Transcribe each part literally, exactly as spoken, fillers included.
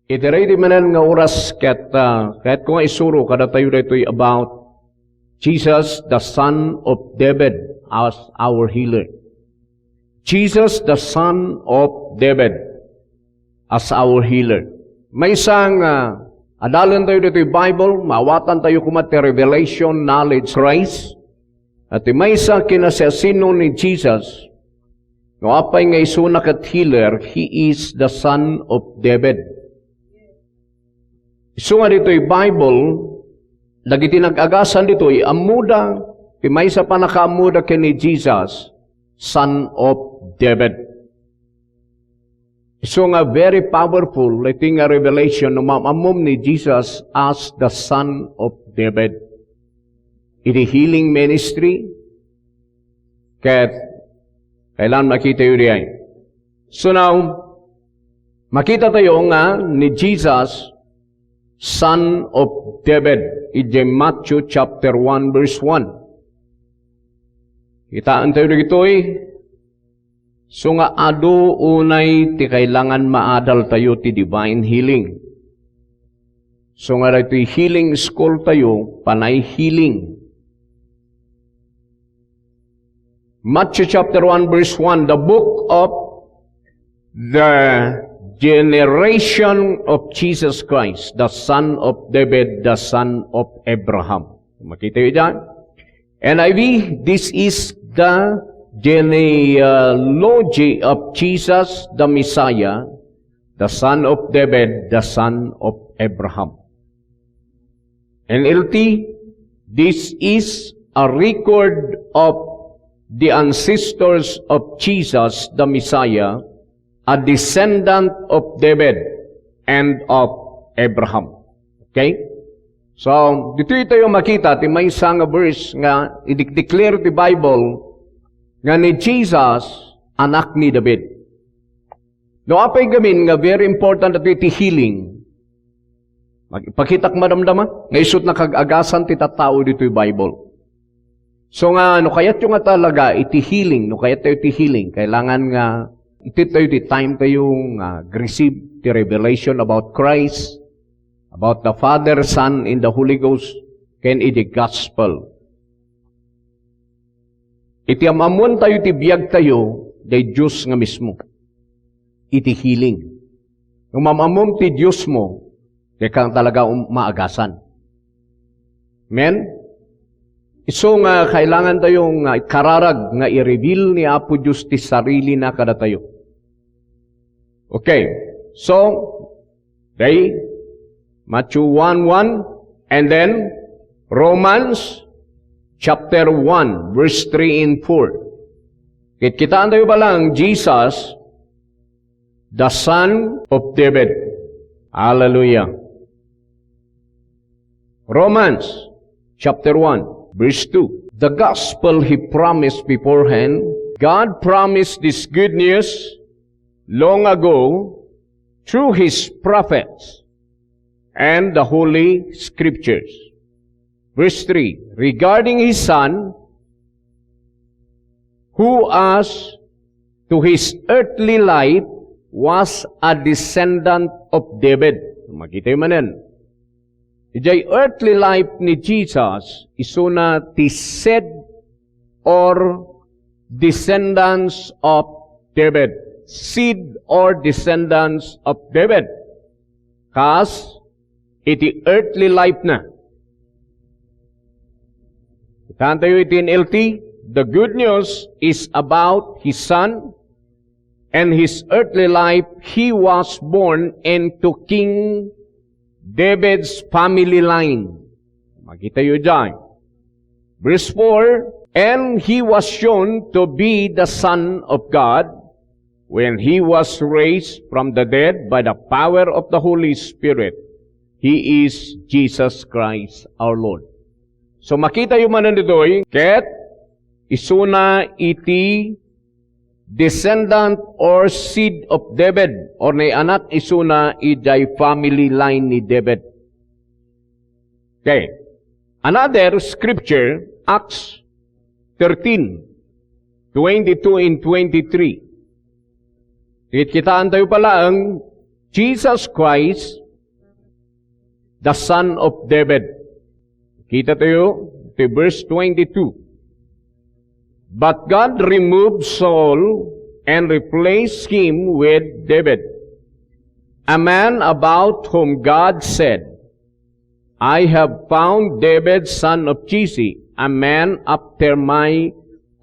Iti daydi manen nga oras ket, ah, kayatko nga isuro kadatayo daytoy about Jesus, the Son of David, as our healer. Jesus, the Son of David, as our healer. Maysa nga adalentayo ditoy Bible, maawatantayo koma ti revelation, knowledge, Christ. At ti maysa kinasiasino ni Jesus, no apay nga isuna ket healer, he is the Son of David. Isu nga ditoy Bible, dagiti nag-agasan ditoy, ammoda, ti maysa pannakaammoda ken ni Jesus, Son of David. Isu nga very powerful, iti nga revelation, no maam-ammom ni Jesus as the Son of David. Iti healing ministry, ket kailan makitayo diay. So now, makita tayo nga ni Jesus, Son of David, idiay Matthew chapter one, verse one. Kitaan tayo dagitoy. So nga adu unay ti kailangan maadal tayo ti divine healing. So nga daytoy healing school tayo, panay healing. Matthew chapter one, verse one, the book of the generation of Jesus Christ, the Son of David, the Son of Abraham. Makita niyo dyan? N I V, this is the genealogy of Jesus the Messiah, the Son of David, the Son of Abraham. N L T, this is a record of the ancestors of Jesus the Messiah, a descendant of David and of Abraham. Okay? So, ditoy tayo makita ti maysa nga verse nga i-declare ti Bible nga ni Jesus, anak ni David. No apay gamin nga very important ditoy ti healing, mag-, ipakitak madamdama nga isut' nakag-agasan ti tattao ditoy Bible. So nga, no kayatyo nga talaga iti healing, no kayat tayo iti healing, kailangan nga iti tayo ti time tayo nga receive ti revelation about Christ, about the Father, Son, and the Holy Ghost, ken iti gospel. Iti am-ammoan tayo ti biag tayo, day Dios nga mismo. Iti healing. No maam-ammom ti Dios mo, di ka talaga um-, maagasan. Amen? Isu nga kailangan tayo nga ikararag nga i-reveal ni Apo Dios ti sarili na kadatayo. Okay. So, day, Matthew one one, and then Romans chapter one, verse three and four. Kitkitaan tayo ba lang, Jesus, the Son of David. Hallelujah. Romans chapter one, verse two. The gospel he promised beforehand. God promised this good news long ago through his prophets and the holy scriptures. Verse three, regarding his son, who as to his earthly life was a descendant of David. Makita manen. Idiay earthly life ni Jesus, isuna ti seed or descendants of David. Seed or descendants of David. Kas iti earthly life na. Kitaan tayo iti N L T, the good news is about his son and his earthly life. He was born into King David's family line. Makita tayo dyan. Verse four, and he was shown to be the Son of God when he was raised from the dead by the power of the Holy Spirit. He is Jesus Christ our Lord. So, makita tayo manen ditoy, ket isuna iti descendant or seed of David, or naianak isuna idiay family line ni David. Okay. Another scripture, Acts thirteen, twenty-two and twenty-three. Kitkitaan tayo pala ang Jesus Christ, the Son of David. Kita tayo, ti verse twenty-two. But God removed Saul and replaced him with David, a man about whom God said, "I have found David, son of Jesse, a man after my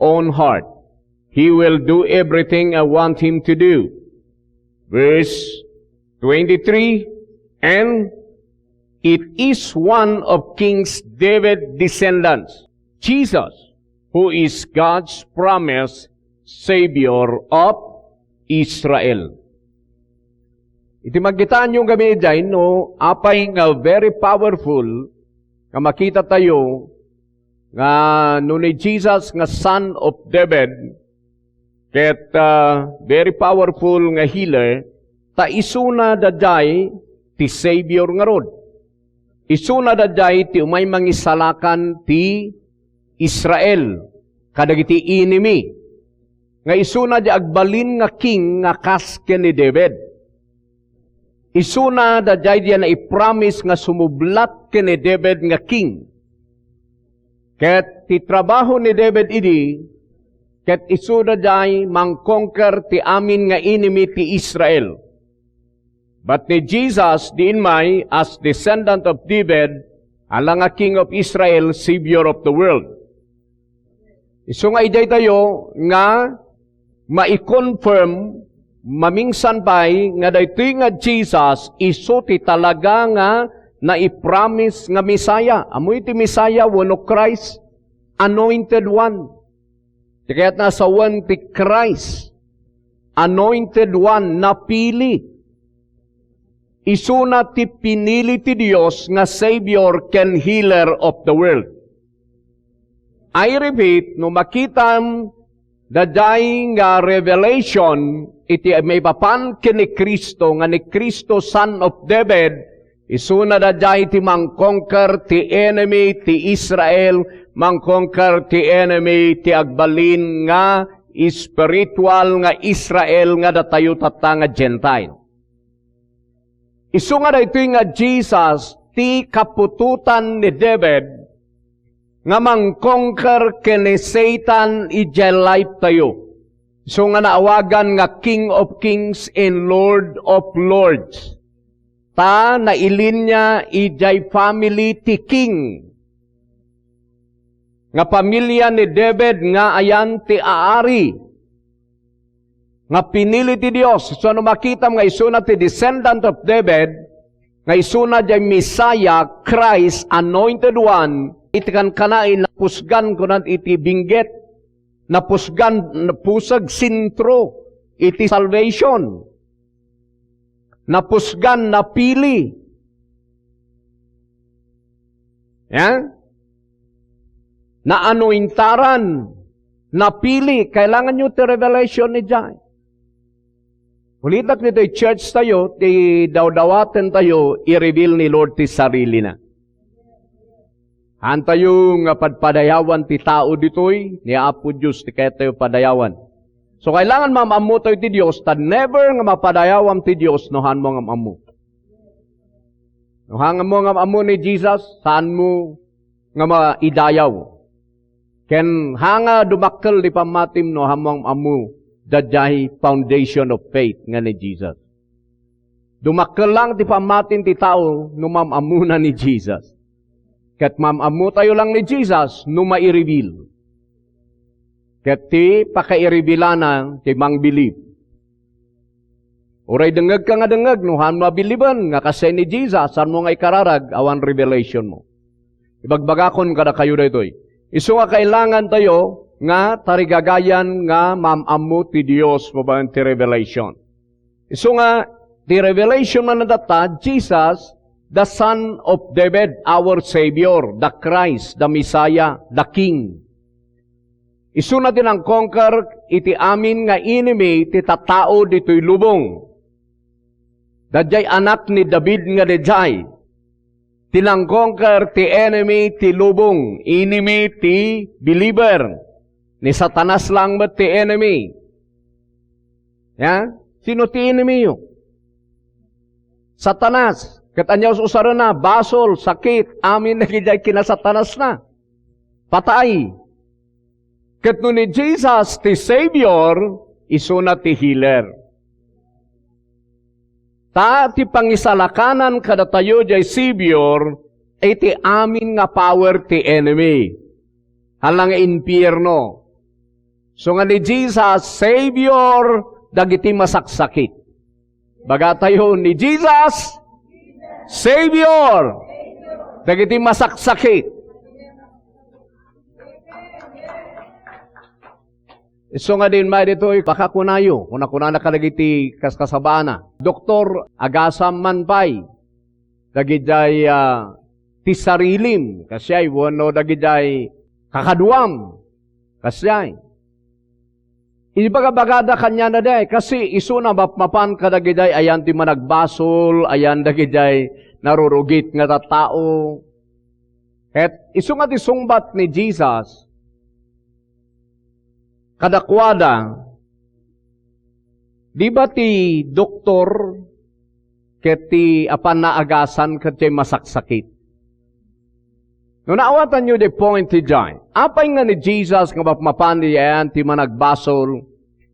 own heart. He will do everything I want him to do." Verse twenty-three, "And it is one of King David's descendants, Jesus, who is God's promised Savior of Israel." Iti makitaanyo kami diay, no, apay nga very powerful nga makita tayo nga no ni Jesus nga Son of David, ket, ah, very powerful nga healer, ta isuna daydiay ti Savior ngarud. Isuna daydiay ti umay mangisalakan ti Israel kadagiti enemy. Nga isuna ti agbalin nga king nga kas ken ni David. Isuna daydiay ti naipromise nga sumublat ken ni David nga king. Ket ti trabaho ni David idi, ket isu daydiay mangkonker ti amin nga enemy ti Israel. But ni Jesus, diin may, as descendant of David, ala nga King of Israel, Savior of the world. Isu nga idiay tayo nga mai-confirm mamingsan pay nga daytoy nga Jesus isu ti talaga nga naipromise nga Messiah. Ammoyo ti Messiah wenno Christ, anointed one. Ti kayatna a sawen ti Christ, anointed one, napili. Isuna ti pinili ti Dios nga Savior ken Healer of the world. I repeat, no makitam daydiay nga revelation iti maipapan ken ni Cristo, nga ni Cristo, Son of David, isuna daydiay ti mangkonker ti enemy ti Israel, mangkonker ti enemy ti agbalin nga spiritual nga Israel nga datayo tatta nga Gentile. Isu nga daytoy nga Jesus ti kaputotan ni David nga mangkonker ken ni Satan idiay life tayo. Isu nga naawagan nga King of Kings and Lord of Lords. Ta nailinya idiay family ti king. Nga pamilia ni David nga ayan ti aari. Nga pinili ti Dios. So, no makitam nga isuna ti descendant of David, nga isuna diay Messiah, Christ, anointed one, iti kankanaen, napusgan, kunan iti binggit, napusgan, napusag sentro iti salvation. Napusgan, napili. Ya? Naanointaran, napili. Kailangan nyo ti revelation ni Jai. Ulitak ditoy church tayo, ti dawdawaten tayo, i-reveal ni Lord ti sarilina. Haan tayo nga padpadayawan ti tao ditoy, ni Apo Dios ti kayat tayo padayawan. So, kailangan maam-ammo tayo ti Dios, ta never nga mapadayawam ti Dios no haan mo nga am-ammo. No haan mo nga am-ammo ni Jesus, haan mo nga maidayaw. Ken haan nga dumakkel ti pammatim no haan mo nga am-ammo daydiay foundation of faith nga ni Jesus. Dumakkel lang ti pammatim ti tao no maam-ammona ni Jesus. Ket maam-ammo tayo lang ni Jesus no maireveal. Ket ti pakairevealana ti mangbilib. Uray dengngegka nga dengngeg, no haan mo a billiben nga kasdiay ni Jesus, haan mo nga ikararag, awan revelation mo. Ibagbagakon kadakayo daytoy. Isu nga kailangan tayo nga tarigagayan nga maam-ammo ti Dios babaen ti revelation. Isu nga ti revelation man tatta, Jesus, the Son of David, our Savior, the Christ, the Messiah, the King. Isuna ti nangkonker iti amin nga enemy ti tattao ditoy lubong. Daydiay anak ni David nga daydiay. Ti nangkonker ti enemy ti lubong, enemy ti believer. Ni Satanas lang met ti enemy. Ya? Sino ti enemy yo? Satanas. Ket ania ususarenna? Basol, sakit, amin dagiti ay kinasatanasna. Patay. Ket no ni Jesus ti Savior, isuna ti healer. Ta ti pangisalakanan kadatayo diay Savior, iti amin nga power ti enemy. Hala nga impierno. So nga ni Jesus, Savior, dagiti masaksakit. Bagatayo ni Jesus, Savior, dagiti masaksakit. Isu nga din may ditoy, baka kunayo, kuna-kunana kadagiti kaskasabaana, "Doktor, agasam man pay dagidiay, ah, ti sarilim, kasiay, wenno dagidiay kakaduam, kasiay." Ibagabagada kaniana diay, kasi isuna mapmapan kadagidiay ayan ti managbasol, ayan dagidiay narurugit nga tattao. Ket isu nga ti sungbat ni Jesus kadakuada, di ba ti doktor ket ti apan naagasan ket diay masaksakit? No naawatanyo diay point ti diay, apay nga ni Jesus nga mapmapan diay ayan ti managbasol,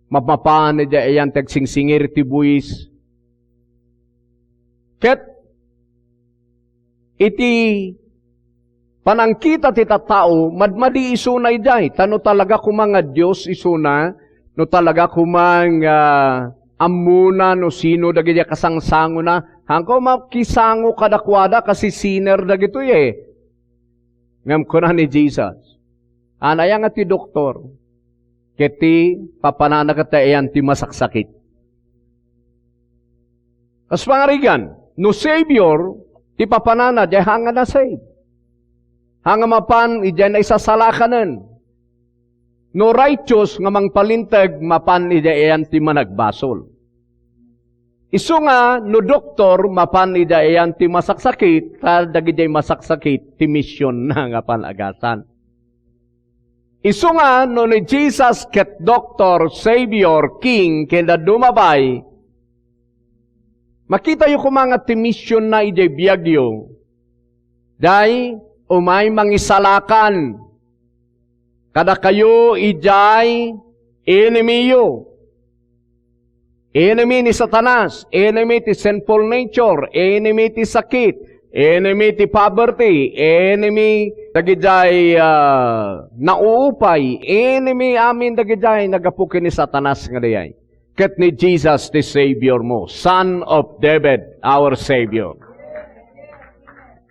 mapmapan diay ayan ti agsingsingir ti buis? Ket iti panangkita ti tattao, madmadi isuna idiay. Ta no talaga koma nga Dios isuna, no talaga koma nga ammona no sino dagiti kasangsangona, haanko makisango kadakuada, kasi sinner dagitoy, eh. Ngem kuna ni Jesus, "Ania nga ti doktor, ket ti papanana ket ayan ti masaksakit." Kas pangarigan, no Savior ti papanana, diay haan nga na-save. Haan nga mapan idiay naisasalakanen. No righteous nga mangpalinteg, mapan idiay ayan ti managbasol. Isu nga, no doktor, mapan idiay ayan ti masaksakit, ta dagidiay masaksakit, ti missionna nga pan-agasan. Isu nga, no ni Jesus ket Doktor, Savior, King, ken dadduma pay, makitayo koma nga ti missionna idiay biagyo, diay umay mangisalakan kadakayo idiay enemiyo. Enemy ni Satanas, enemy ti sinful nature, enemy ti sakit, enemy ti poverty, enemy dagidiay, ah, nauupay, enemy amin dagidiay naggapu ken ni Satanas nga dayay. Ket ni Jesus ti Savior mo, Son of David, our Savior.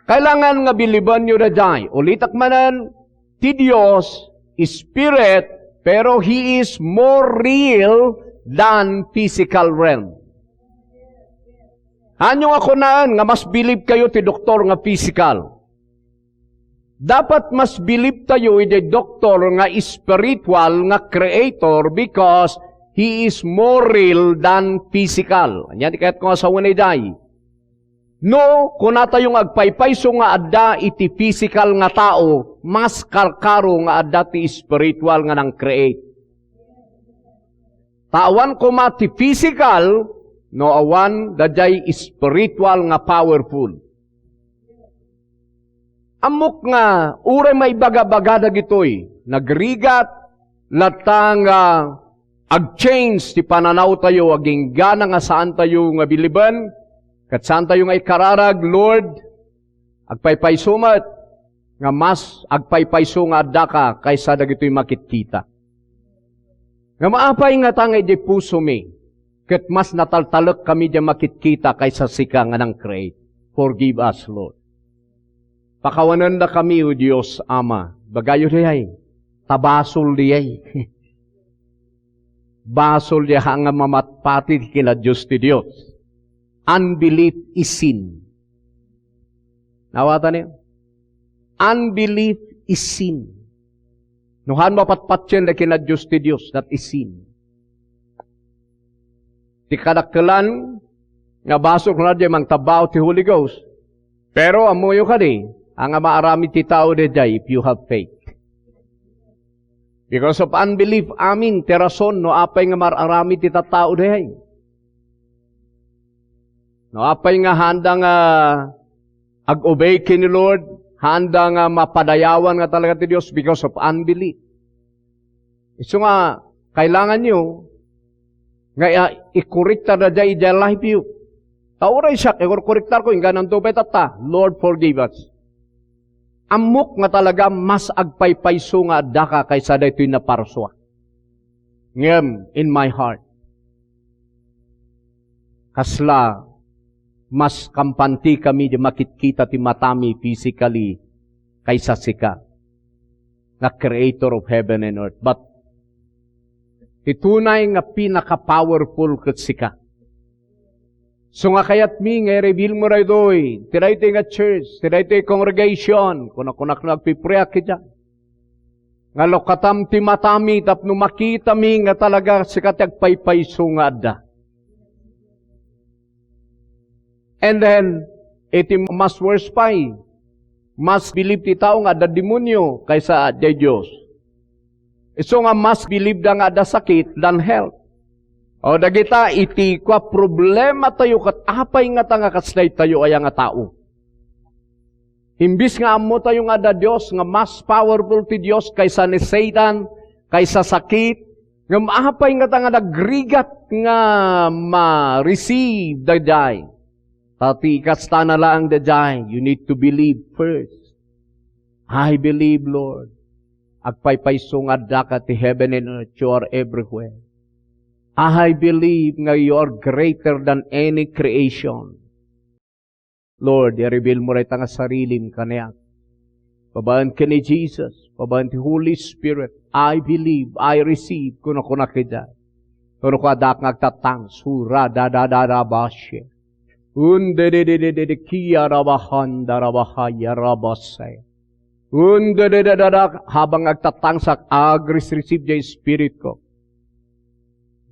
Kailangan nga bilibanyo daydiay. Ulitek manen, ti Dios, Spirit, pero He is more real than physical realm. Haanyo nga kunaen nga mas bilib kayo ti doktor nga physical. Dapat mas bilib tayo iti doktor nga spiritual nga creator because he is more real than physical. Ania ti kayatko nga sawen idiay? No, kunatayo nga agpaypayso nga adda iti physical nga tao, mas karkaro nga adda ti spiritual nga nang-create. Ta awan koma ti physical, no awan daydiay spiritual nga powerful. Ammok nga uray maibaga-baga dagitoy, nagrigat, latta nga ag-change ti pananawtayo, aginggana nga saantayo nga biliben, ket saantayo nga ikararag, Lord, agpaypayso met nga mas agpaypayso nga addaka kaysa dagitoy makitkita. Ngem apay ngata nga idiay pusomi, ket mas nataltalek kami diay makitkita kaysa sika nga nang-create? Forgive us, Lord. Pakawanendakami, O Dios Ama. Bagayo diay, ta basol diay. Basol diay nga mamatpati ti kinadios ti Dios. Unbelief is sin. Naawatan niyo? Unbelief is sin. No haan mapatpatien da kinadios ti Dios, that is sin. Ti kadakkelan nga basol kuna diay mangtabao ti Holy Ghost. Pero ammoyo kadi, haan nga maaramid ti tao daydiay if you have faith. Because of unbelief, amin ti rason no apay nga mar-aramid ti tattao daydiay. No, apay nga haanda nga ag-obey ken ni Lord, haanda nga mapadayawan nga talaga ti Dios because of unbelief. Isu nga, kailangan nyo nga, ah, ikorektar daydiay idiay life yo. Ta uray siak, ikorkorektar ko, inggananto pay tatta, "Lord, forgive us." Ammok nga talaga mas agpaypayso nga addaka kaysa daytoy naparsua. Ngem, in my heart, kasla mas kampanti kami di makitkita ti matami physically kaysa sika, nga creator of heaven and earth. But ti tunay nga pinaka-powerful ket sika. So nga kayatmi nga i-reveal mo daytoy, ti daytoy nga church, ti daytoy congregation, kuna-kunak no agpipreak idiay. Nga lukatam ti matami tapno makitami nga talaga sika ti agpaypayso nga adda. And then, iti mas worse pay, mas believe ti tao nga adda demonyo kaysa diay Dios. Isu nga mas believe da nga adda sakit than health. O dagita iti kua problema tayo ket apay ngata nga kas daytayo aya nga tao. Imbis nga ammo tayo nga adda Dios, nga mas powerful ti Dios kaysa ni Satan, kaysa sakit, ngem apay ngata nga nagrigat nga ma-receive daydiay? Ta ti kastana laeng daydiay, you need to believe first. "I believe, Lord. Agpaypayso nga addaka ti heaven and earth, you are everywhere. I believe nga you are greater than any creation." Lord, i-reveal mo dayta nga sarilim kaniak. Babaen ken ni Jesus, babaen ti Holy Spirit, "I believe, I receive," kuna-kuna kida. Kuna-kuna dak nga agtatang, sura, da, da, da, da, bashe. Unde, de, de, de, de, de, kia, rabahanda, rabahaya, rabase. Unde, de, de, de, de, habang agtatangsak, agris-receive diay spirit ko.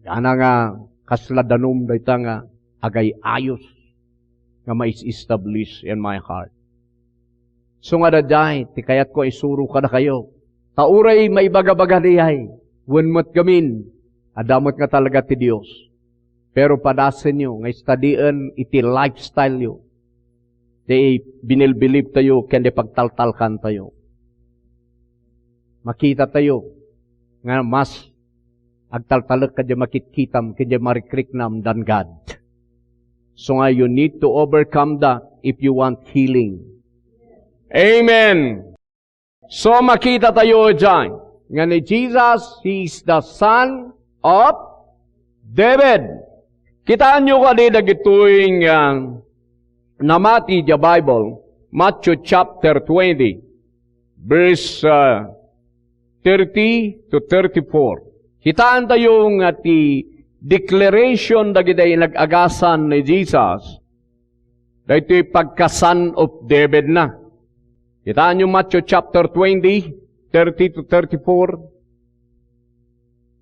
Yana nga, kasla danum dayta nga agay-ayos nga mais-establish in my heart. So nga daydiay, ti kayatko a isuro kadakayo. Ta uray maibaga-baga daydiay, wen met gamin, adda met nga talaga ti Dios. Pero padasenyo nga istadien iti lifestyle yo, ti binilbilib tayo ken di pagtaltalkan tayo. Makita tayo nga mas agtaltalek ka di makitkitam ken di marikriknam than God. So nga, you need to overcome that if you want healing. Amen. So, makita tayo dyan nga ni Jesus, He is the Son of David. Kitaenyo kadi dagitoy nga namati diay Bible, Matthew chapter twenty, verse, uh, thirty to thirty-four. Kitaentayo nga ti declaration dagiti nag-agasan ni Jesus, daytoy pagka-Son of David na. Kitaenyo Matthew chapter twenty, thirty to thirty-four.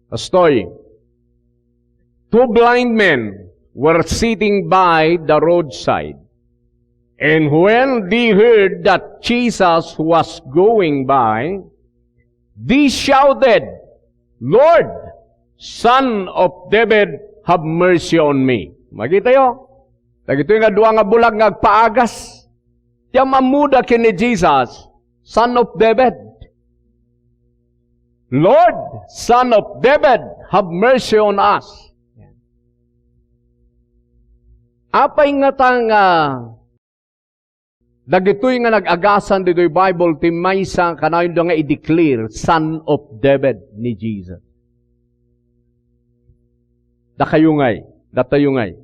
Kastoy, two blind men were sitting by the roadside. And when they heard that Jesus was going by, they shouted, "Lord, Son of David, have mercy on me." Makitayo, dagitoy nga dua nga bulag nga agpaagas. Ti am-ammoda ken ni Jesus, Son of David. "Lord, Son of David, have mercy on us." Apay ngata nga dagitoy nga nag-agasan ditoy Bible, ti maysa kanayon da nga i-declare, Son of David ni Jesus. Dakayo ngay, datayo ngay.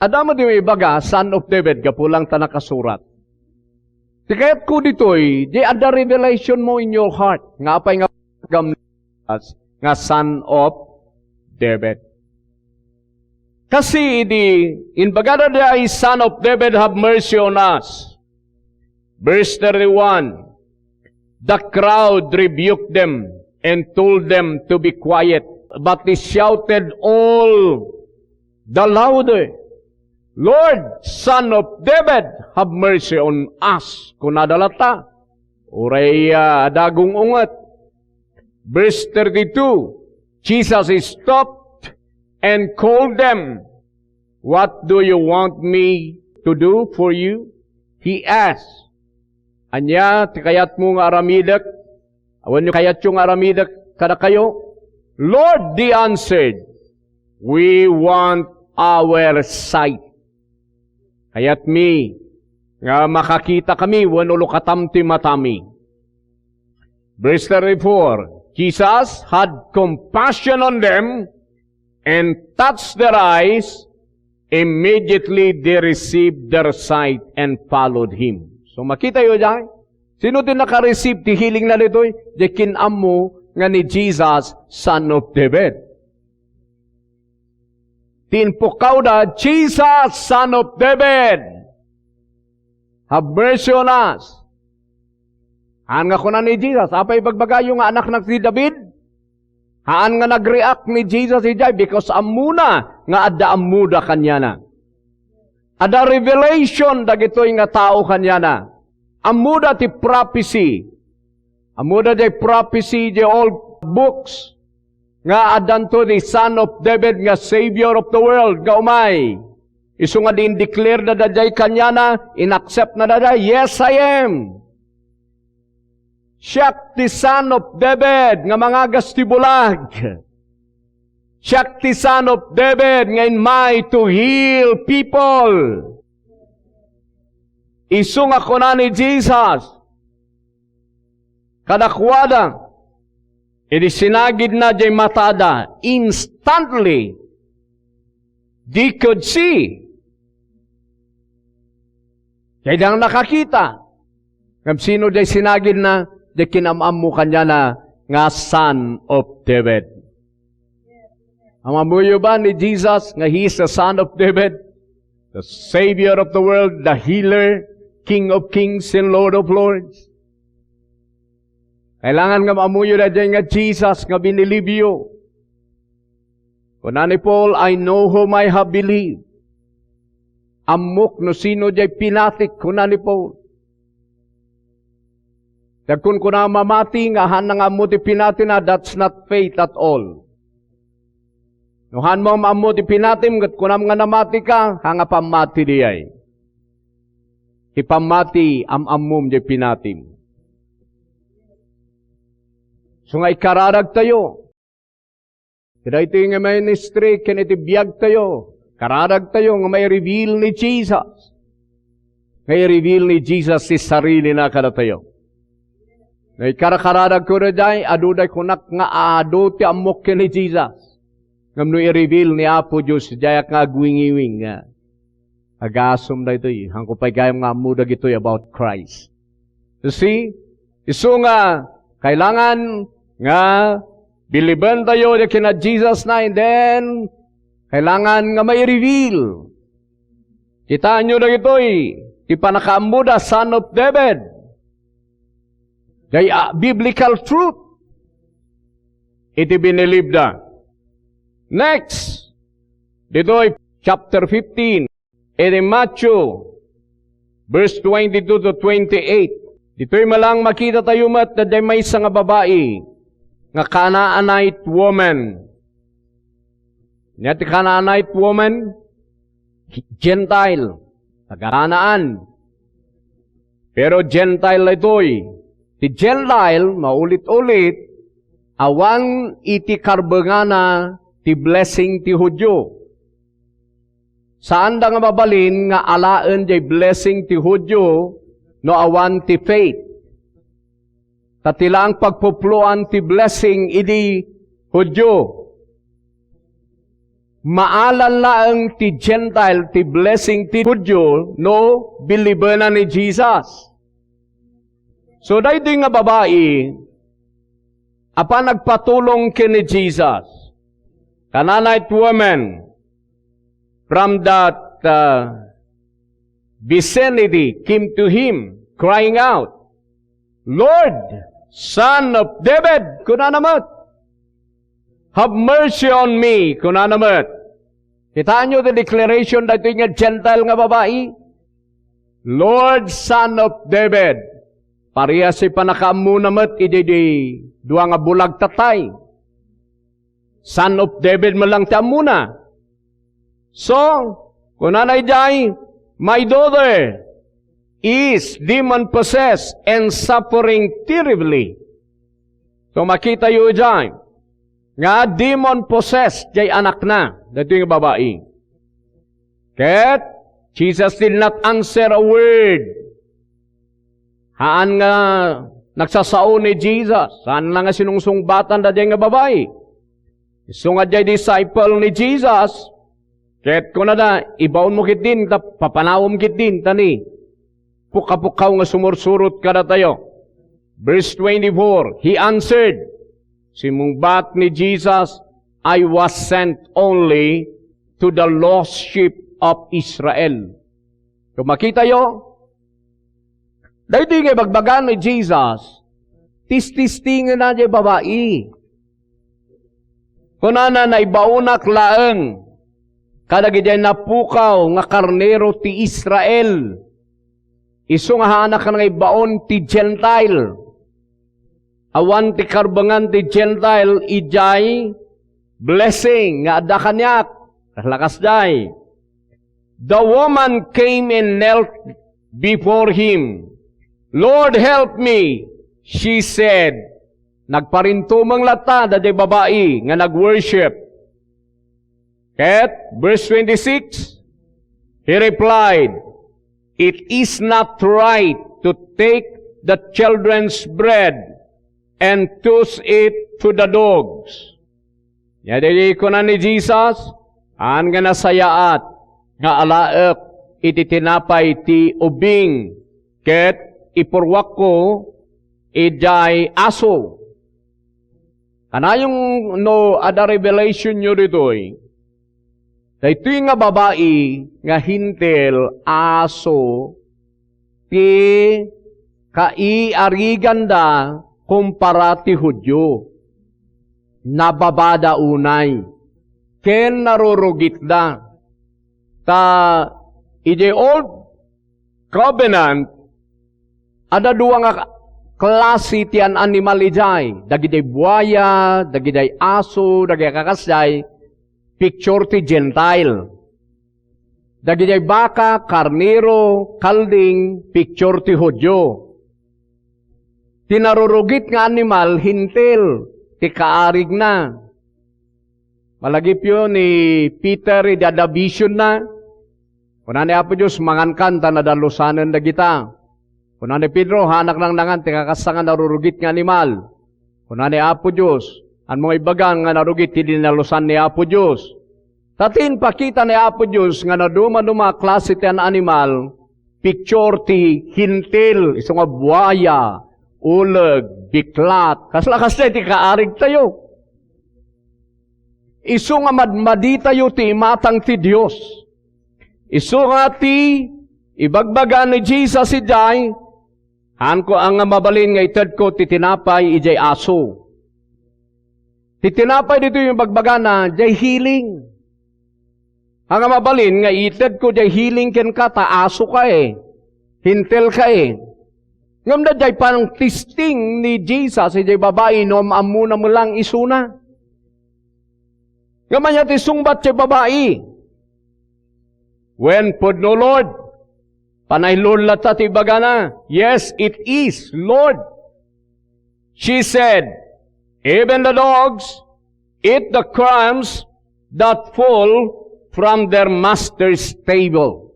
Adda met ti maibaga, Son of David, gapu lang ta nakasurat. Ti kayatko ditoy, di adda revelation mo in your heart. Nga apay nga gam-, nga Son of David. Kasi idi imbagada diay, "Son of David, have mercy on us." Verse thirty-one, "The crowd rebuked them and told them to be quiet, but they shouted all the louder, 'Lord, Son of David, have mercy on us.'" Kunada latta, uray, ah, adda agung-unget. Verse thirty-two, Jesus stopped and called them. "What do you want me to do for you?" He asked. "Ania ti kayatmo nga aramidek? Awan kayatyo nga aramidek kadakayo?" "Lord," they answered, "we want our sight." Kayatmi nga makakitakami wenno lukatam ti matami. Verse thirty-four, Jesus had compassion on them and touched their eyes. Immediately they received their sight and followed him. So, makita yo diay? Sino ti naka-receive ti healing na ditoy? Di kin-ammo nga ni Jesus, Son of David. Ti impukkawda, "Jesus, Son of David, have mercy on us." Haan nga kuna ni Jesus, "Apay ibagbagayo nga anaknak ni David?" Haan nga nag-react ni Jesus idiay because ammona nga adda ammoda kaniana. Adda revelation dagitoy nga tao kaniana. Ammoda ti prophecy. Ammoda diay prophecy, diay old books, nga addanto ti Son of David nga Savior of the world nga umay. Isu nga di indeclare na daydiay kaniana, inaccept na daydiay, "Yes, I am. Siak ti Son of David nga mangagas ti bulag. Siak ti Son of David nga inmay to heal people." Isu nga kuna ni Jesus kadakuada, idi sinagidna diay matada, instantly, they could see. Diay da nakakita. Ngem sino diay sinagidna? Diay kinam-ammo kaniana nga Son of David. Am-ammoyo ba ni Jesus nga He is the Son of David, the Savior of the world, the Healer, King of Kings and Lord of Lords? Kailangan nga am-ammoyo daydiay nga Jesus nga binilibyo. Kuna ni Paul, "I know whom I have believed." Ammok no sino diay pinatik, kuna ni Paul. Dagkon kuna mamati nga haan nga ammo ti pinatina, that's not faith at all. No haan mo ammo ti pinatim, ket kunam nga namati ka, haan nga pammati diay. Ti pammati, am-ammom diay pinatim. So nga ikaradagtayo, kadaytoy nga ministry ken iti biagtayo, karadagtayo nga mai-reveal ni Jesus. Nga i-reveal ni Jesus ti sarilina kadatayo. No ikarkaradagko daydiay, adu diay kunak nga adu ti ammok ken ni Jesus. Ngem no i-reveal ni Apo Dios, diayak nga agwingiwing nga agasum daytoy. Haanko pay gayam nga ammo dagitoy about Christ. You see? Isu nga kailangan nga bilibentayo diay ken ni Jesus na, and then kailangan nga mai-reveal. Kitaenyo dagitoy, ti pannakaammoda, Son of David. Diay, ah, biblical truth iti binilibda. Next, ditoy chapter fifteen, iti Matthew, verse twenty-two to twenty-eight. Ditoy met lang makitatayo met daydiay maysa nga babai nga Canaanite woman. Ania ti Canaanite woman? Gentile, taga Canaan. Pero Gentile daytoy. Ti Gentile, maulit-ulit, awan iti karbengana ti blessing ti Judio. Saanda nga mabalin nga alaen diay blessing ti Judio no awan ti faith. Ta ti laeng pagpuploan ti blessing idi Judio. Maalan laeng ti Gentile ti blessing ti Judio no bilibena ni Jesus. So, daytoy nga babai, apan nagpatulong ken ni Jesus. Canaanite woman from that, uh, vicinity came to him, crying out, "Lord, Son of David," kunana met, "have mercy on me," kunana met. Kitaenyo ti declaration daytoy nga Gentile nga babai? "Lord, Son of David." Parehas ti pannakaammona met idi di dua nga bulag tatay. Son of David met lang ti ammona. So, Kunana idiay, "My daughter is demon-possessed and suffering terribly." So, makitayo idiay nga demon-possessed diay anakna, daytoy nga babai. Ket Jesus did not answer a word. Haan nga nagsasao ni Jesus, haan nga sinungsungbatan daydiay nga babai. Isu nga diay disciple ni Jesus, ket kunada, "Ibaonmo ketdin, ta papanawem ketdin, ta ni pukapukkaw nga sumursurot kadatayo." Verse twenty-four, he answered, simmungbat ni Jesus, "I was sent only to the lost sheep of Israel." So, makitayo, daytoy nga ibagbaga ni Jesus, tististingenna diay babai. Kunana, "Naibaonak laeng kadagiti napukaw nga karnero ti Israel." Isu nga haanna nga ibaon ti Gentile. Awan ti karbengan ti Gentile idiay blessing nga adda kaniak. Kasla kasdiay. The woman came and knelt before him. "Lord, help me," she said. Nagparintumeng latta daydiay babai nga nag-worship. Ket, verse twenty-six, he replied, "It is not right to take the children's bread and toss it to the dogs." Nia daydi kuna ni Jesus, "Haan nga nasayaat nga alaek iti tinapay ti ubing, ket ipurruakko idiay aso." Kanayon no adda revelation yo ditoy, daytoy nga babai nga Hentil, aso ti kaiariganda kumpara ti Judio. Nababada unay ken narurugitda. Ta idiay Old Covenant, adda dua nga klase ti an-animal idiay. Dagidiay buaya, dagidiay aso, dagidiay kakasdiay, picture ti Gentile. Dagidiay baka, karnero, kalding, picture ti Judio. Ti narurugit nga animal, Hentil, ti kaarigna. Malagipyo ni Peter idi adda visionna. Kuna ni Apo Dios, "Mangankan ta nadalusanen dagita." Kuna ni Pedro, "Haanak nangnangan ti kakasta nga narurugit nga animal." Kuna ni Apo Dios, "Anmo nga ibagan nga narugit ti dinalusan ni Apo Dios?" Ta ti impakita ni Apo Dios nga nadumaduma a klase ti an-animal, picture ti Hentil, isu nga buaya, uleg, biklat. Kasla kasdiay ti kaarigtayo. Isu nga madmaditayo ti imatang ti Dios. Isu nga ti ibagbaga ni Jesus idiay, "Haanko a nga mabalin nga itedko ti tinapay idiay aso." Ti tinapay ditoy ibagbagana, diay healing. A nga mabalin nga itedko diay healing kenka ta asoka e, Hentilka e. Ngem daydiay pangtesting ni Jesus idiay babai no am-ammona met lang isuna. Ngem ania ti sungbat ti babai? Wen pudno, Lord. Panailon latta ti ibagana, "Yes, it is, Lord." She said, "Even the dogs eat the crumbs that fall from their master's table."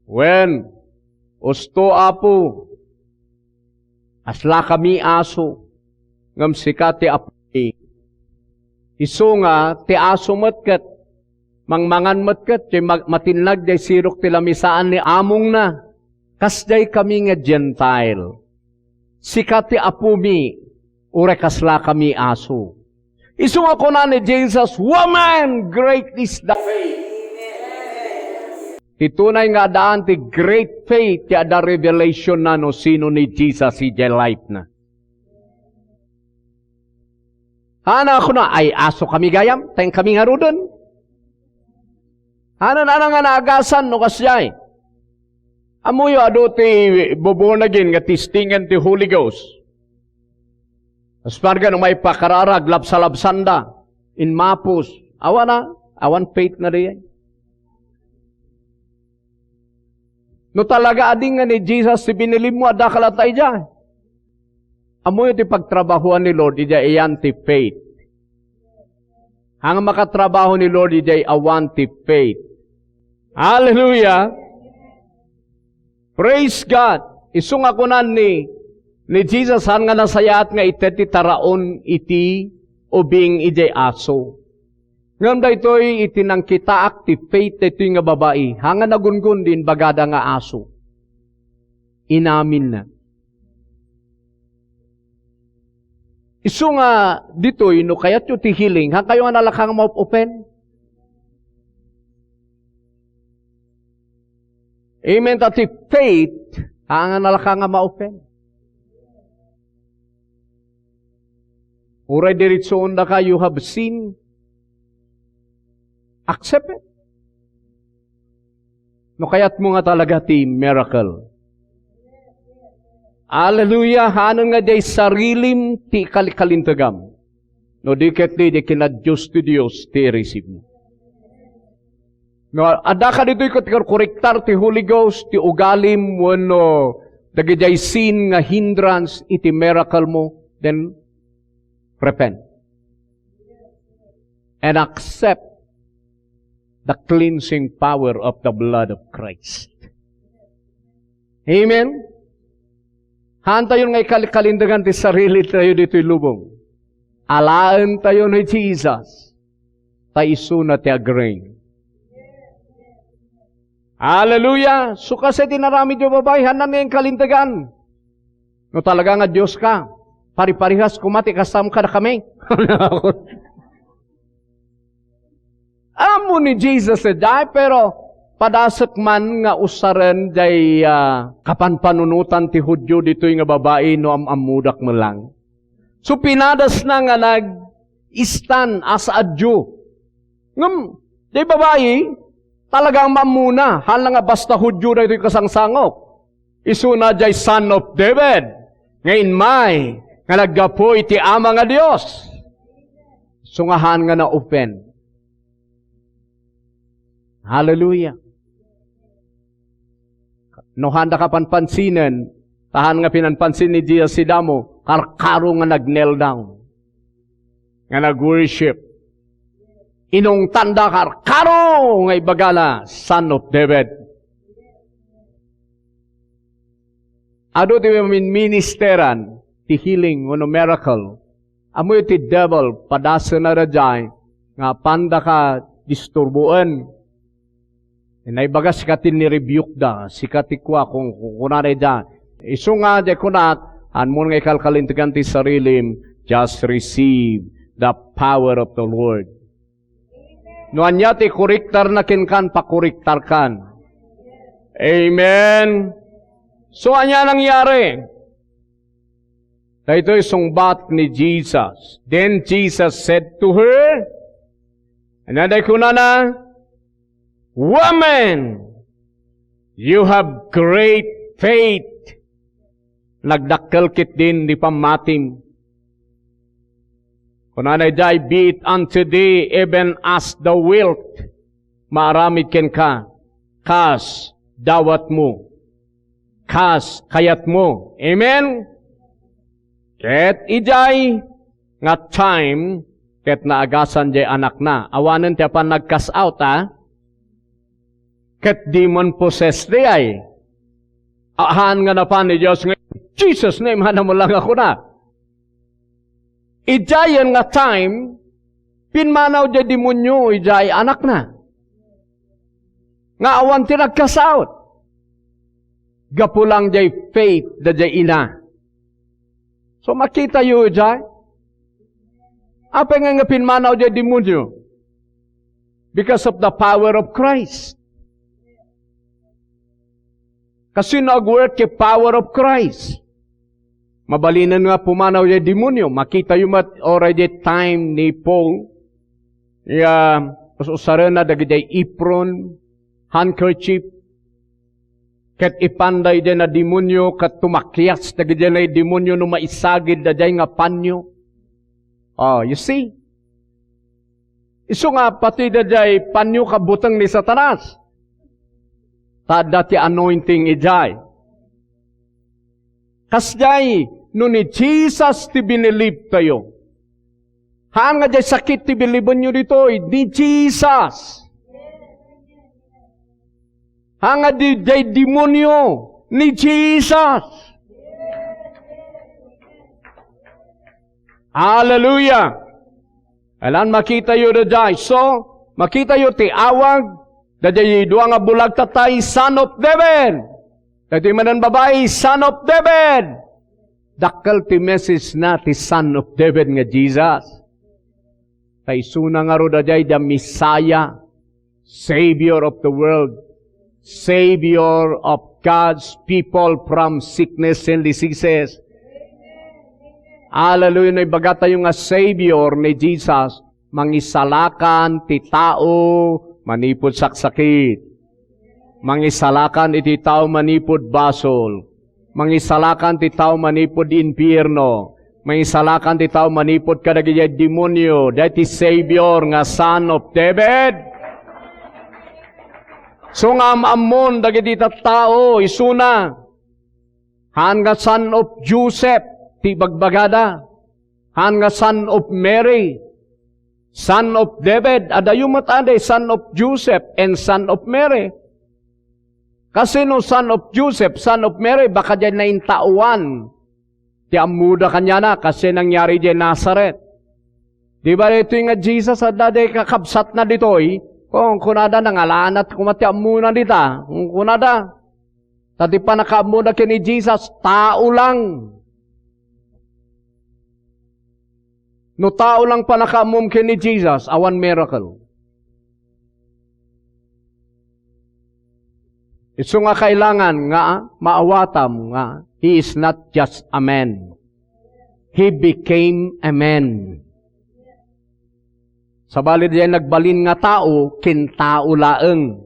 Wen, usto, Apo, kaslakami aso, ngem sika ti Apomi. Isu nga, ti aso met ket mangmangan met ket, diay mag-, matinnag diay sirok ti lamisaan ni amongna. Kasdiay kami nga Gentile. Sika ti Apomi, uray kasla kami aso. Isu nga kuna ni Jesus, "Woman, great is thy faith." Ti tunay nga addaan ti great faith ti adda revelation na no sino ni Jesus idiay life na. Hana, kuna, "Ay, aso kami gayam, ta inkami ngaruden." Hana, hana nga naagasan no kasdiay. Ammoyo, adu ti born again nga testingan ti Holy Ghost. Kaspargan, umay pakararag, labsalabsanda, inmapos. Awan a, awan faith na diay. No talaga adi nga ni Jesus ti binilin mo, adda ka latta idiay. Ammoyo ti pagtrabahoan ni Lord, idiay ayan ti faith. Haan nga makatrabaho ni Lord, idiay awan ti faith. Hallelujah! Praise God! Isu nga kunan ni, ni Jesus, haan nga nasayaat nga ited ti taraon iti ubing idiay aso. Ngem daytoy iti nangkitaak ti faith daytoy nga babai, haan nga nagungon din bagada nga aso. Inaminna. Isu nga ditoy, no kayatyo ti healing, haan kayo nga nalaka nga maop-open? Amen. Ta ti faith, haan nga nalaka nga maopen. Uray diretsoon da ka, you have seen. Accept it. No kayat mo nga talaga ti miracle. Hallelujah! Haan nga diay sarilim ti ikalikalintagam. No di ket di, di kinadios ti Dios ti i-receive mo. No, adda ka ditoy ket kurkuriktar ti Holy Ghost, ti ugalim, wenno dagidiay sin nga hindrance iti miracle mo, then repent. And accept the cleansing power of the blood of Christ. Amen? Haan tayo nga ikalikalindagan ti sarili tayo ditoy lubong. Alaen tayo ni Jesus. Ta isuna ti agrey. Hallelujah! So, kasi ti naramid yo, babai, haan nga inkalindagan. No talaga nga Dios ka, pariparihas koma ti kasam kadakami. Ammo ni Jesus idiay, pero padasek man nga usaren diay, ah, kapanpanunotan ti Judio ditoy nga babai no am-ammodak met lang. So, pinadasna nga nag-stand as a Jew. Ngem, diay babai, talagang mammuna, haan nga basta Judio daytoy kasangsango. Isuna diay Son of David, nga immay, nga naggapu iti Ama nga Dios. So nga haan nga na-open. Hallelujah. No haanda kapanpansinen, ta haan nga pinanpansin ni Jesus ti damo, karkaro nga nag-kneel down, nga nag-worship. Inungtanda karkaro nga ibagana, "Son of David." Adu ti maminministeran ti healing wenno miracle. Ammoyo ti devil, padasena daydiay nga apanda ka disturboen. Naibaga, sika ti nirebukeda, sika ti kua, kun, kun kunana ida. Isu nga, diay kunat, haan mo nga ikalkalintegan ti sarilim, just receive the power of the Lord. No ania ti koriktarna kenkan, pakoriktarkan. Amen. So, ania nangyari? Daytoy sungbat ni Jesus. Then Jesus said to her, ania diay kunana, "Woman, you have great faith." Nagdakkel ketdin ti pammatim. Kunana idiay, "Be it unto thee even as thou wilt." Maaramid kenka kas dawatmo, kas kayatmo. Amen? Ket idiay nga time, ket naagasan diay anakna. Awanen ti apan nag-cast out, a? Ket demon possessed diay. Haan nga napan ni Dios nga, "Jesus name," haan mo lang a kuna. Idiayen nga time, pimmanaw diay demonio idiay anakna. Nga awan ti nag-cast out. Gapu lang diay faith daydiay ina. So, makitayo idiay. Apay nga, nga pimmanaw diay demonio? Because of the power of Christ. Kasino agwork ti power of Christ? Mabalinen nga pumanaw diay demonio. Makitayo met uray diay time ni Paul. Ya, us-usarena dagidiay apron, handkerchief. Ket ipanda idiay na demonio, ket tumakias dagidiay na demonio no maisagid daydiay nga panyo. Oh, you see? Isu nga pati daydiay panyo kabuteng ni Satanas. Ta adda ti anointing idiay. Kasdiay, no ni Jesus ti binilibtayo. Haan nga diay sakit ti bilibenyo ditoy, ni Jesus. Haan nga di, diay demonyo, ni Jesus. Hallelujah! Kailan makitayo daydiay. So, makitayo ti awag, daydiay dua nga bulag tatta, Son of David. Daytoy manen babai, Son of David. Dakkel ti message na ti Son of David nga Jesus. Ta isuna ngarud daydiay the Messiah, Savior of the world, Savior of God's people from sickness and diseases. Hallelujah! No ibagatayo nga Savior ni Jesus, mangisalakan ti tao manipud saksakit. Mangisalakan iti tao manipud basol. Mangisalakan ti tao manipud impierno. Mangisalakan ti tao manipud kadagiti demonyo. Daytoy ti Savior nga Son of David. So nga am-ammon dagiti tattao, isuna. Haan nga son of Joseph ti ibagbagada. Haan nga son of Mary. Son of David. Adayo met adi, son of Joseph and son of Mary. Kasino son of Joseph, son of Mary, baka diay naintaoan ti ammoda kaniana, kas diay nangyari diay Nazaret. Di ba daytoy nga Jesus, adda diay kakabsatna ditoy? Kung kunada, nangalanat koma ti ammona dita. Kung kunada, ta ti pannakaammona ken ni Jesus, tao lang. No tao lang pannakaammom ken ni Jesus, awan miracle. Isu nga kailangan nga maawatam nga he is not just a man. He became a man. Sabali diay nagbalin nga tao, ken tao laeng.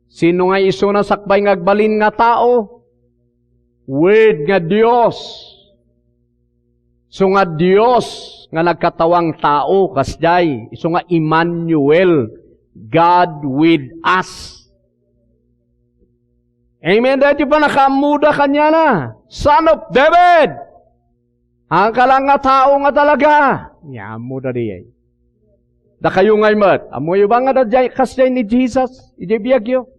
Sino nga isuna sakbay nga agbalin nga tao? Word nga Dios. Isu nga Dios nga nagkatawang tao, kasdiay. Isu nga Emmanuel, God with us. Amen. Daytoy pannakaammoda kaniana. Son of David. Haan ka lang nga tao nga talaga. Nia ammoda diay. Dakayo ngay met. Ammoyo ba nga adda diay, kasdiay ni Jesus idiay biagyo?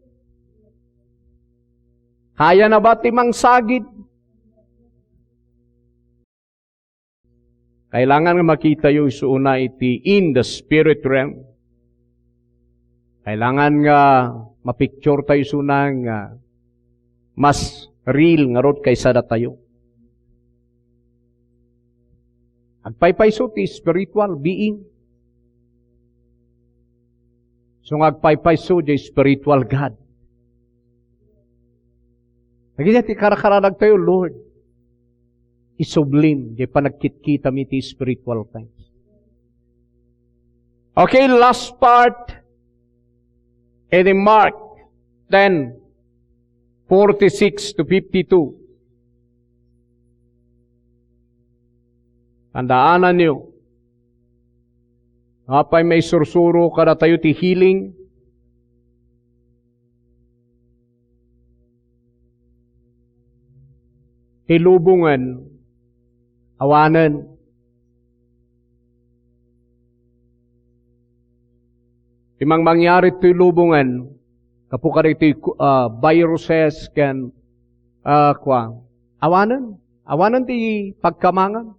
Kayana ba ti mangsagid? Kailangan nga makitayo isuna iti in the spirit realm. Kailangan nga mapicturetayo isuna nga mas real ngarud kaysa datayo. Agpaypayso ti spiritual being. Isu nga agpaypayso diay spiritual God. Dagiti ti karkaradagtayo, Lord, isublim diay panagkitkitami ti spiritual things. Okay, last part. Iti Mark ten, forty-six to fifty-two. Tandaananyo, apay maisursuro kadatayo ti healing? Ti lubongen, awanen. Ti mangmangyari toy lubongen, gapu kadagitoy, ah, viruses ken, ah, kua, awanen. Awanen ti pagkamangan.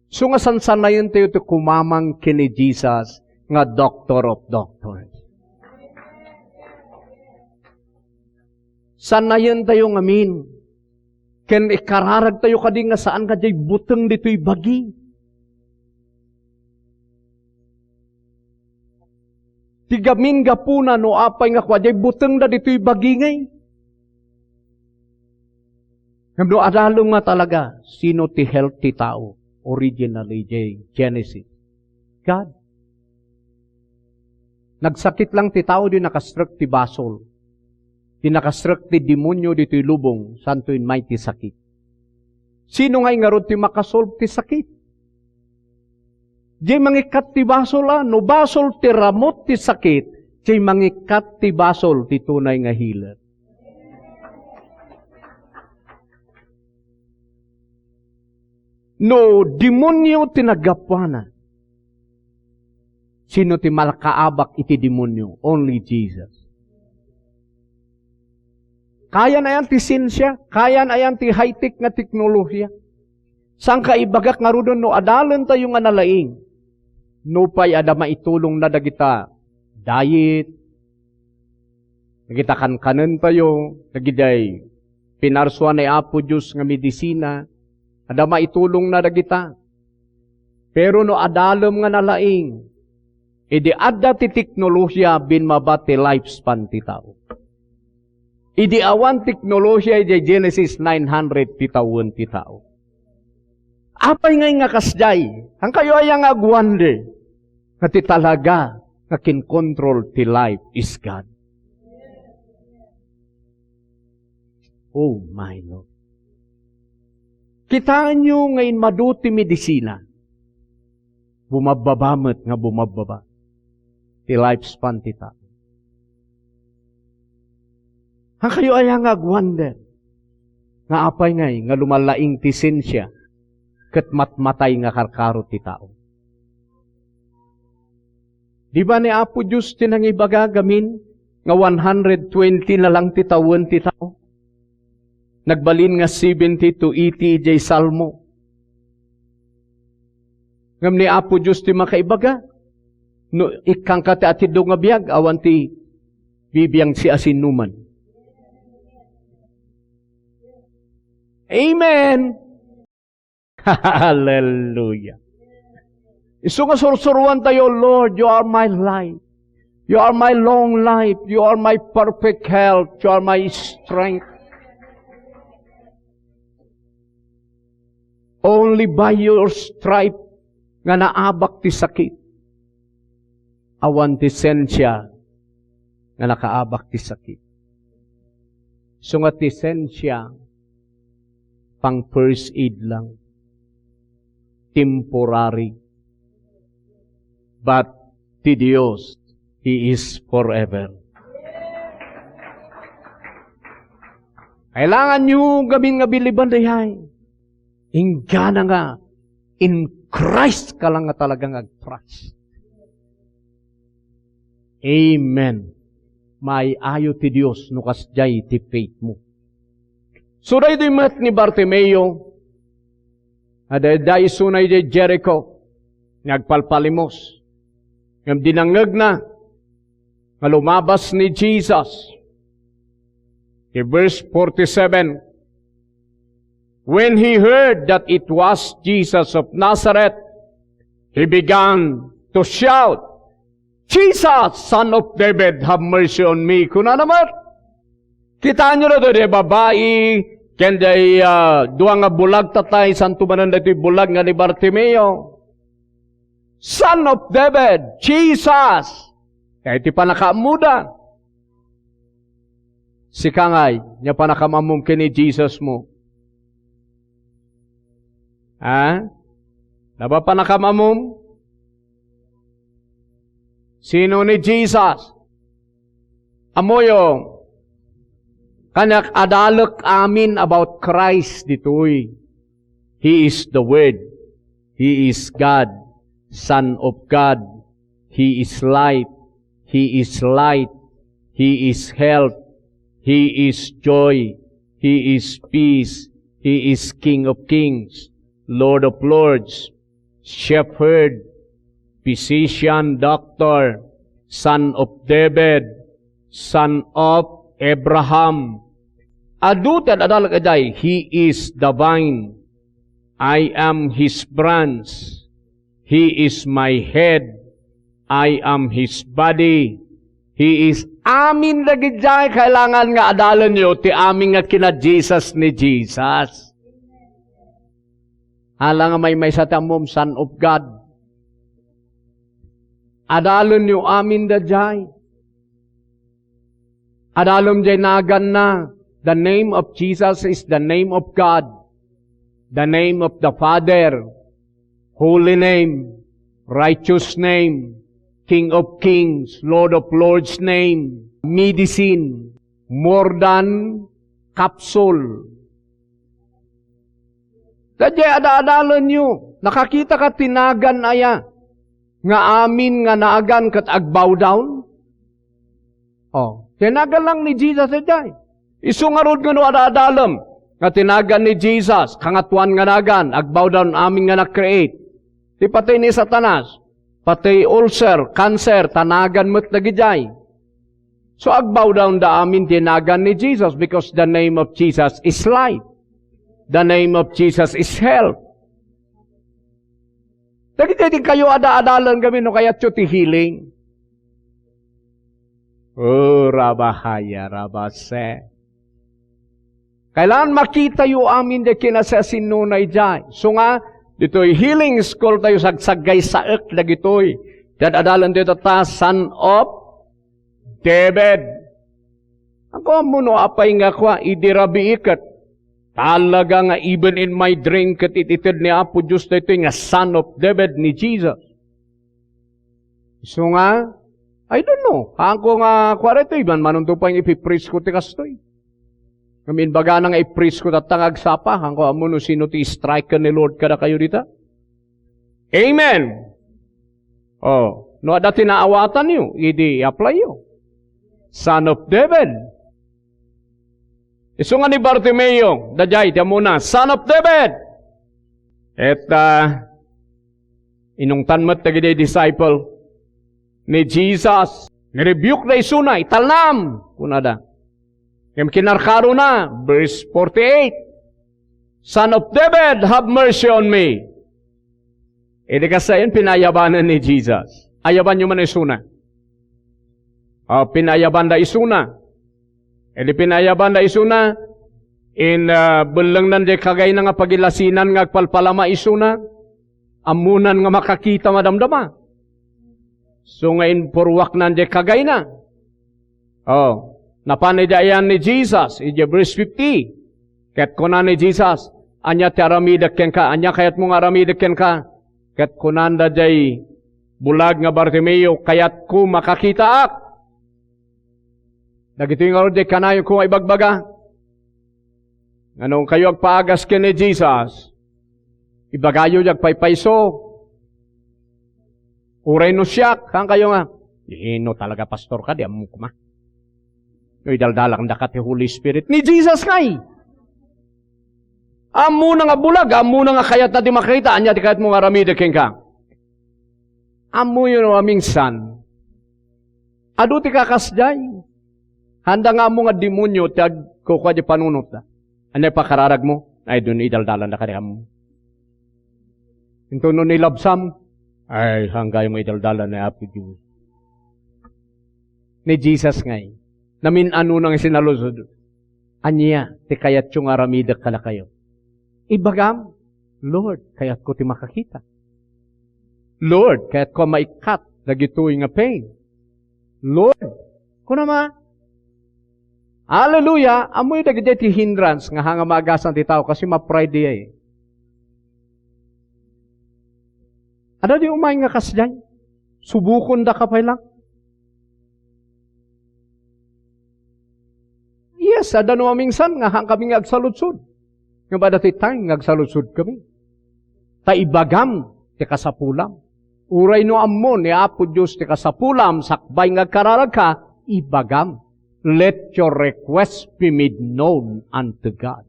Isu nga sansanayentayo ti kumamang ken ni Jesus nga Doctor of Doctors. Sanayentayo ngamin ken ikararagtayo kadi nga saan nga diay buteng ditoy bagi. Ti gamin gapuna no apay nga kua, diay butengda ditoy bagi ngay. Ngem no adalem nga talaga, sino ti health ti tao? Originally, diay Genesis, God. Nagsakit lang ti tao, di nakastrek ti basol. Ti nakastrek ti demonyo ditoy lubong, santo immay ti sakit. Sino ngay ngarud ti makasolve ti sakit? Diay mangikkat ti basol, a, no basol ti ramut ti sakit, ti mangikkat ti basol ti tunay nga healer. No demonio ti naggapuana, sino ti makaabak iti demonio? Only Jesus. Kayana yan ti siensia, kayana yan ti high-tech nga teknolohiya. Saan ka ibagak ngaruden no adalentayo nga nalaing? Nupay adda maitulongna dagita diet, dagita kankanentayo, dagidiay pinarsua ni Apo Dios nga medisina, adda maitulongna dagita. Pero no adalem nga nalaing, idi adda ti teknolohiya, bimmaba ti lifespan ti tao. Idi awan teknolohiya, idiay Genesis nine hundred ti tawen ti tao. Apay ngay nga kasdiay? Saan kayo aya nga agwonder nga ti talaga nga kinkontrol ti life is God? Oh my Lord. Kitaenyo nga immadu ti medisina. Bumabbaba met nga bumabbaba ti lifespan ti tao. Saan kayo aya nga agwonder nga apay ngay nga lumalaing ti siensia ket matmatay nga karkaro ti tao? Di ba ni Apo Dios ti nangibaga gamin nga one hundred twenty na lang ti tawen ti tao? Nagbalin nga seventy to eighty idiay Salmo. Ngem ni Apo Dios ti makaibaga. No ikkangka ti atiddo nga biag, awan ti bibiang siasinoman. Amen. Hallelujah. Isu nga sursuruan tayo, "Lord, you are my life. You are my long life. You are my perfect health. You are my strength." Only by your stripe nga naabak ti sakit. Awan ti siensia nga nakaabak ti sakit. Isu nga ti siensia, pang first aid lang. Temporary. But ti Dios, He is forever. Kailangan nyo gamin nga biliban dayay. Inggana nga, in Christ ka lang nga talaga nga agtrust. Amen. Maay-ayo ti Dios no kasdiay ti faith mo. So, daytoy met ni Bartimeo, adda isuna idiay Jericho, nga agpalpalimos. Ngem dinangngegna nga lumabas ni Jesus. Ti verse forty-seven, "When he heard that it was Jesus of Nazareth, he began to shout, 'Jesus, Son of David, have mercy on me,'" kunana met. Kitaenyo daytoy, di babai, ken day, ah, dua nga bulag tatay, santo manen daytoy bulag nga ni Bartimeo. Son of David, Jesus. Daytoy pannakaammoda. Sika ngay, ania pannakamammom ken ni Jesus mo? Ha? Ania pannakamammom? Sino ni Jesus? Ammoyo, kaniak adalek amin about Christ ditoy. He is the Word. He is God, Son of God. He is life. He is light. He is health. He is joy. He is peace. He is King of kings, Lord of lords, Shepherd, Physician, Doctor, Son of David, Son of Abraham. Adu ti ad-adalek idiay, "He is the vine. I am his branch. He is my head. I am his body. He is," amin dagidiay. Kailangan nga adalenyo ti amin nga kina Jesus ni Jesus. Ala nga maymaysa ti ammom, Son of God. Adalenyo amin daydiay. Adalem jay naganna. The name of Jesus is the name of God. The name of the Father. Holy name. Righteous name. King of Kings, Lord of Lords name, medicine, more than capsule. Daydiay ada-adalenyo, nakakita ka ti nagan aya nga amin nga nagan ket agbow down? Oh, ti nagan lang ni Jesus daydiay. Isu ngarud nga no ada-adalem nga ti nagan ni Jesus, kangatoan nga nagan, agbow down amin nga na-create. Ti patey ni Satanas, patey, ulcer, cancer, ta nagan met dagijay. So, agbow down da amin ti nagan ni Jesus because the name of Jesus is life. The name of Jesus is health. Dagiti ti kayo ada-adalan kami no kayatyo ti healing. Oh, rabahaya, rabase. Kailangan makitayo amin di kinasasinnona idiay. So nga, ditoy healing school tayo, sagsagaysaek dagitoy. Dad-adalan tayo ta, Son of David. Ako ammo no apay nga kua, idi rabii ket. Talaga nga even in my dream ket it-ited ni Apo Dios daytoy nga Son of David ni Jesus. Isu nga, I don't know. Haanko nga kua daytoy, man-, manunto pay nga ipiprisko ti kastoy. Ngem imbagana nga iprisko tatta nga agsapa, haanko ammo no sino ti striker ni Lord kadakayo dita. Amen. Oh, no adda ti naawatanyo, idi i-apply-yo. Son of David. Isu nga ni Bartimeo, daydiay ti ammona, "Son of David!" Ket, ah, inungtan met dagiti disciple ni Jesus. Ni-rebuke da isuna, "Italnam!" kunada. Ngem kinarkarona, verse forty-eight, "Son of David, have mercy on me." Idi kasdiay, pinaayabanan ni Jesus. Ayabanyo man isuna. Ah, pinaayabanda isuna. Idi pinaayabanda isuna, in, ah, bellengnan diay kagayna nga pagilasinan nga agpalpalama isuna, ammonan nga makakita madamdama. So nga impurwaknan diay kagayna. Oh, napan idi ayan ni Jesus, idiay verse fifty. Ket kuna ni Jesus, "Ania ti aramidek kenka? Ania kayatmo nga aramidek kenka?" Ket kunana diay bulag nga Bartimeo, "Kayatko, makakitaak." Dagitoy ngarud diay kanayonko nga ibagbaga. Nga no kayo agpaagas ken ni Jesus, ibagayo diay agpaypayso. Uray no siak, haan kayo nga, "Eh, no talaga pastor ka, di ammok koma. No idaldalakandaka ti Holy Spirit." Ni Jesus ngay. Ammona nga bulag, ammona nga kayatna ti makakita, ania ti kayatmo nga aramidek kenka? Ammoyo no amin san. Adu ti kakasdiay. Haanda nga ammo nga demonio ti agkukua di panunotda. Ania pakararagmo? Ay, dun idaldalanda kadi ammo. Intono ni labsam, ay, haan kayo nga idaldalan ni Apo Dios. Ni Jesus ngay, namin-ano nang sinaludsod, "Ania ti kayatyo nga aramidek kadakayo?" Ibagam, "Lord, kayatko ti makakita. Lord, kayatko a maikkat dagitoy nga pain. Lord," kuna ma, hallelujah, ammoyo dagiti ti hindrance nga hanga maagasan ti tao kasi ma-pride diay. Adda di umay nga kasdiay? Subokondaka pay lang. Yes, adda no amin san nga haan kami nga agsaludsod. Nga adda ti time nga agsaludsod kami. Ta ibagam ti kasapulam. Uray no ammo ni Apo Dios ti kasapulam sakbay nga agkararagka, ibagam. Let your request be made known unto God.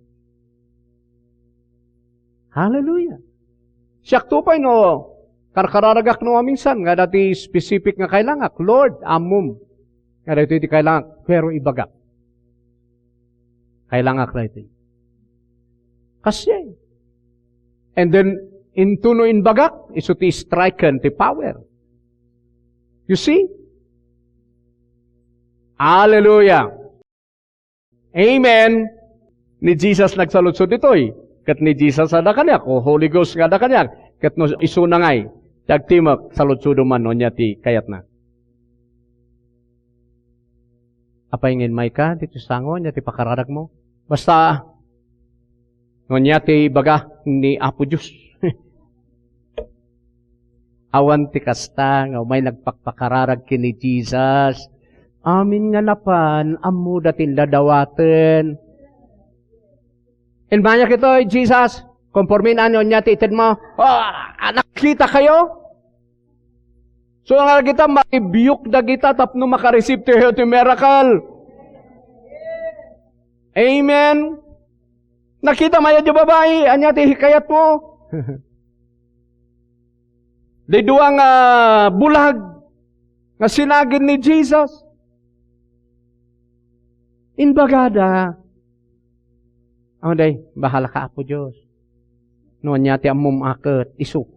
Hallelujah. Siak to pay no karkararagak no amin san nga adda ti specific nga kailangak. Lord, ammom nga daytoy ti kailangak, pero ibagak. Kailangak daytoy. Kasdiay. And then, intono imbagak, isu ti striken ti power. You see? Hallelujah. Amen. Ni Jesus nagsaludsod ditoy. Ket ni Jesus adda kaniak, o Holy Ghost nga adda kaniak. Ket no isuna ngay, ti agtimek, saludsodom man no ania ti kayatna. Apay nga inmayka ditoy sango, ania ti pakararagmo? Basta, no ania ti ibaga ni Apo Dios. Awan ti kasta nga umay nagpakpakararag ken ni Jesus. Amin nga napan, ammoda ti inladawaten. Inmayak itoy, Jesus, konforme na ania ti itedmo. Ah, nakita kayo? So, nga kita, ma-rebuke da kita tapno makareceive tayo ti miracle. Amen. Nakita mo aya di babai, ania ti hikayat mo? Di dua nga bulag nga sinagid ni Jesus. Imbagada, "Awan day, bahala ka, Apo Dios. No ania ti ammom a ket, isu."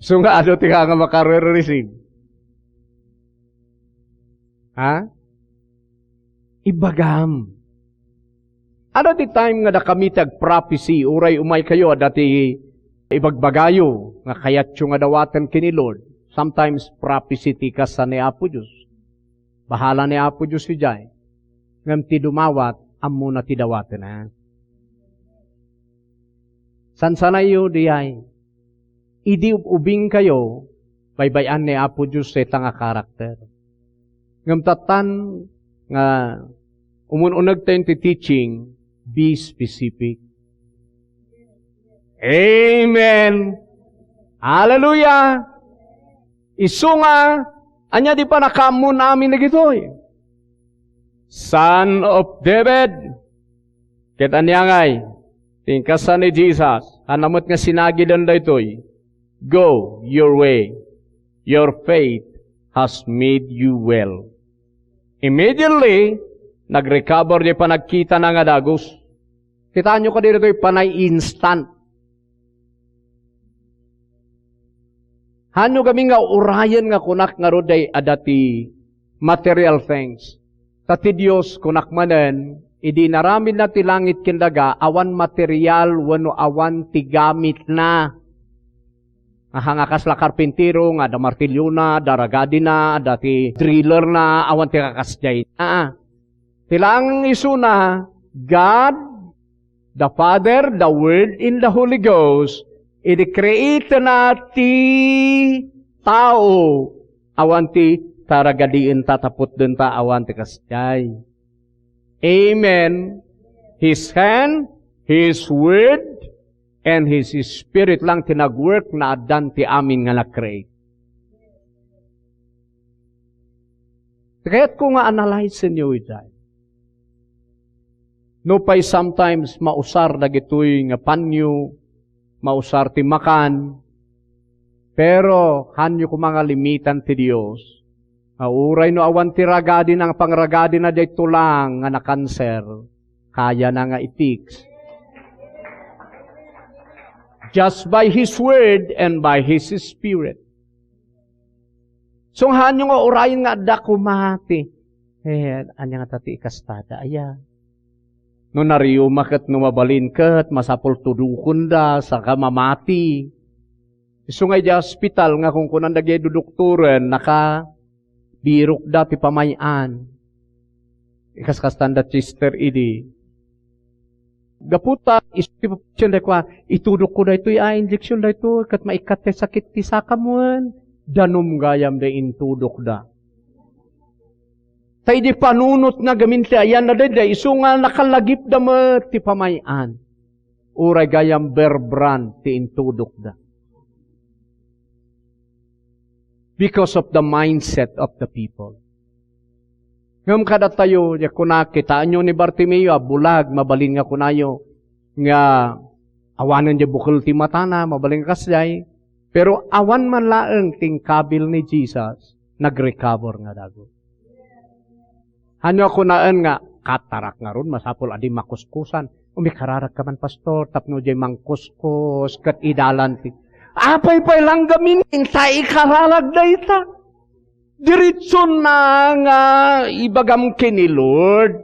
So nga, adu ti ka nga makare-receive? Ha? Ibagam. Ada ti time nga dakami ti agprophecy, uray umay kayo, ada ti ibagbagayo nga kayatyo nga dawaten ken ni Lord. Sometimes prophecy ti kasta ni Apo Dios. Bahala ni Apo Dios idiay. Ngem ti dumawat, ammona ti dawatenna. Sansanayo diay. Idi ub-ubing kayo, baybay-an ni Apo Dios dayta nga karakter. Ngem tattan nga umun-uneg tayo ti teaching, be specific. Amen. Hallelujah. Isu nga, ania di pannakaammon amin dagitoy? Son of David. Ket ania ngay, ti inkasta ni Jesus, ania met nga sinagiden daytoy, "Go your way. Your faith has made you well." Immediately, nag-recover diay panagkitana nga dagus. Kitaenyo kadi daytoy, panay instant. Hanyo gamin nga urayen nga kunak ngarud ay adda ti material things. Ta ti Dios, kunak manen, idi inaramidna ti langit ken daga, awan material wenno awan ti gamitna. Aha nga kasla karpintero nga adda martiliona, adda ragadina, adda ti drillerna, awan ti kakasdiayna. Ti laeng isuna, God, the Father, the Word, and the Holy Ghost, idi create-na ti tao, awan ti taragadienta, taputdenta, awan ti kasdiay. Amen. His hand, His Word, and His Spirit lang ti nag-work, naaddan ti amin nga nag-create. Kayatko nga analyze-enyo idiay. Nupay sometimes mausar dagitoy nga panyo, mausar ti makan, pero hanyo koma nga limitan ti Dios. Nga uray no awan ti ragadina nga pangragadina daytoy lang nga nakanser, kayana nga i-fix. Just by His Word and by His Spirit. So, hanyo nga urayen nga adda koma ti, eh, ania nga ta ti ikastada, aya? No narioma ket no mabalin ket, masapul tudokonda, saka mamati. Isu nga idiay ospital nga kunkunan dagiti dudoktoren, nakabirokda ti pamay-an. Ikaskastanda, Sister Edie. Gapu ta, isu ti papatien daytoy, "Itudokko daytoy a injection daytoy, ket maikkat ti sakit ti sakam wen." Danum gayam da intudokda. Ta idi panunotna gamin ti ayanna daydi, isu nga nakalagipda met ti pamay-an. Uray gayam Bear Brand ti intudokda. Because of the mindset of the people. Ngem kadatayo, ya kuna, kitaenyo ni Bartimeo a bulag, mabalin nga kunayo nga awanen diay bukel ti matana, mabalin nga kasdiay. Pero awan man laeng ti inkabil ni Jesus, nag-recover nga dagus. Hanyo a kunaen nga, "Katarak ngarud, masapul a di makuskusan." "Umikararagka man, Pastor, tapno diay mangkuskus ket idalan ti." Apay pay lang gamin, inta ikararag dayta. Diretsona nga ibagam ken ni Lord.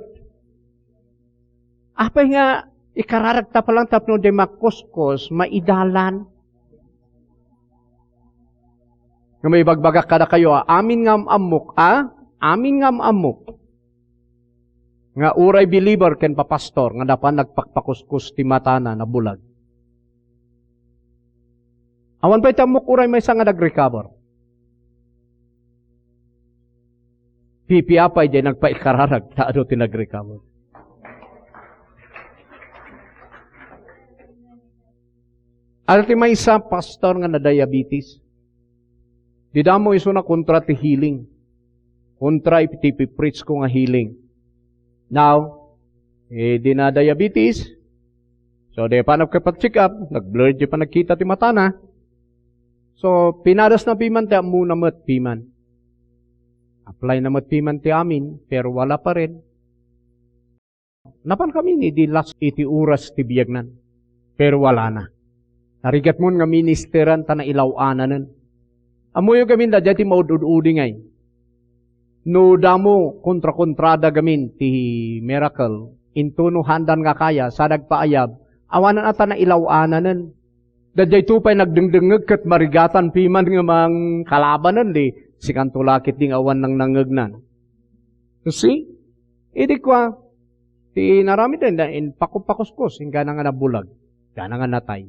Apay nga ikararagta pa lang tapno diay makuskus, maidalan? Nga maibagbagak kadakayo, a, amin nga am-ammok, a? Amin nga am-ammok. Nga uray believer ken papastor, nga napan nagpakpakuskus ti matana, nabulag. Awan pay ti ammok uray maysa nga nag-recover. Pipia pay diay nagpaikararag ta adu ti nag-recover. Adu ti maysa, pastor, nga na-diabetes. Dida mo isuna kontra ti healing. Kontra iti pipreach ko nga healing. Now, eh, di na diabetes. So, di pa nagkapag-check up, nag-blur di panagkita ti matana. So, pinadas na piman ti ammona met piman. Apply na met piman ti amin, pero wala pa rin. Napan kami ni di last iti oras ti biagnan. Pero wala na. Narigat mon nga ministeran ta nailaw-ananen. Ammoyo gamin da ti maud-ud-udi ngay. No damo kontra-kontrada gamin ti miracle, intono handan nga kaya, sa nagpaayab, awanan a ta nailaw-ananen. Daytoy pay nagdengdengngeg ket marigatan piman nga mangkalabanen di sikanto lakit di nga awan nangnangngegnan. You see? Idi kua, ti inaramid da, inpakupakuskus, inggana nga nabulag, inggana nga natay.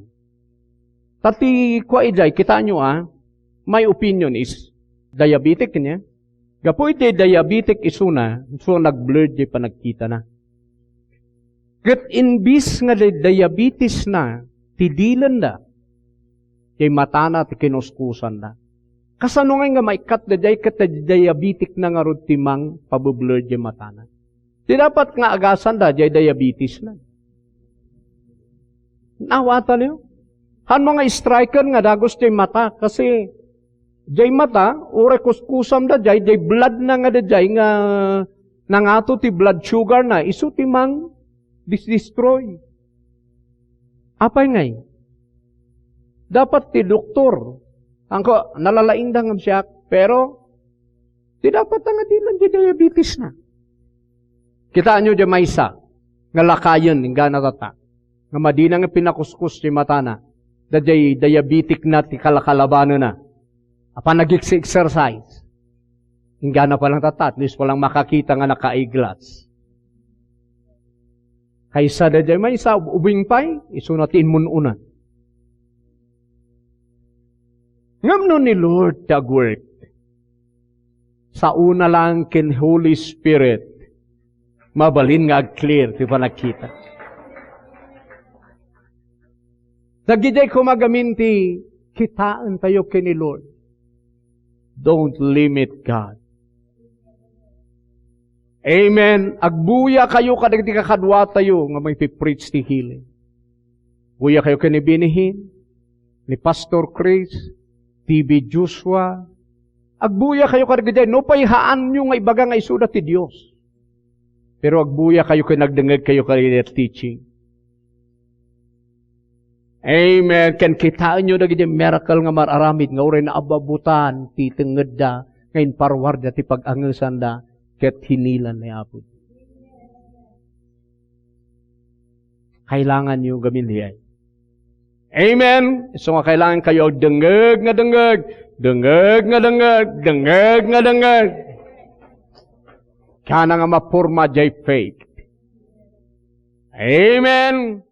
Ta ti kua idiay, kitaenyo a, my opinion is, diabetic niya. Gapu iti diabetic isuna, so nag-blur di panagkitana. Ket imbis nga di-, diabetes na, ti dilenda, diay matana ti kinuskusanda. Kasano ngay nga maikkat daydiay ket diabetic na ngarud ti mangpabublur diay matana? Ti dapat nga agasanda, diay diabetes na. Naawatan niyo? Hanmo nga striker nga dagus diay mata, kasi diay mata, uray kuskusamda, diay, diay blood na nga diay nga nangato ti blood sugar na, isu ti mang dis-, destroy. Apay ngay? Dapat ti doktor, angko, nalalaingda ngem siak, pero, ti dapat nga dinan ti diabetes na. Kitaenyo diay maysa, nga lakayen, inggana tatta, nga madina nga pinakuskus ti matana, daydiay diabetic na ti kalakalabanena. Apan nag-exercise. Inggana pa lang tatta, at least walang makakita nga naka-eyeglass. Kaysa daydiay maysa, ubing pay, isuna ti immun-unan. Ngem no ni Lord ti agwork, saona lang ken Holy Spirit, mabalin nga ag-clear ti panagkita. Dagidiay koma gamin ti kitaentayo ken ni Lord. Don't limit God. Amen. Agbuyakayo kadagiti kakaduatayo nga maipipreach ti healing. Buyakayo ken ni Benny Hinn, ni Pastor Chris, T V Joshua. Agbuyakayo kadagiti, nupay haanyo nga ibaga nga isuda ti Dios. Pero agbuyakayo ken nagdengngegkayo kadagiti teaching. Amen. Ken kitaenyo dagiti miracle nga mar-aramid nga uray naababbutan ti tengngedda nga inparuarda ti pag-angesanda ket hinilan ni Apo Dios. Kailanganyo gamin diay. Amen. Isu nga kailangankayo agdengngeg nga dengngeg, dengngeg nga dengngeg, dengngeg nga dengngeg. Kana nga maporma diay faith. Amen.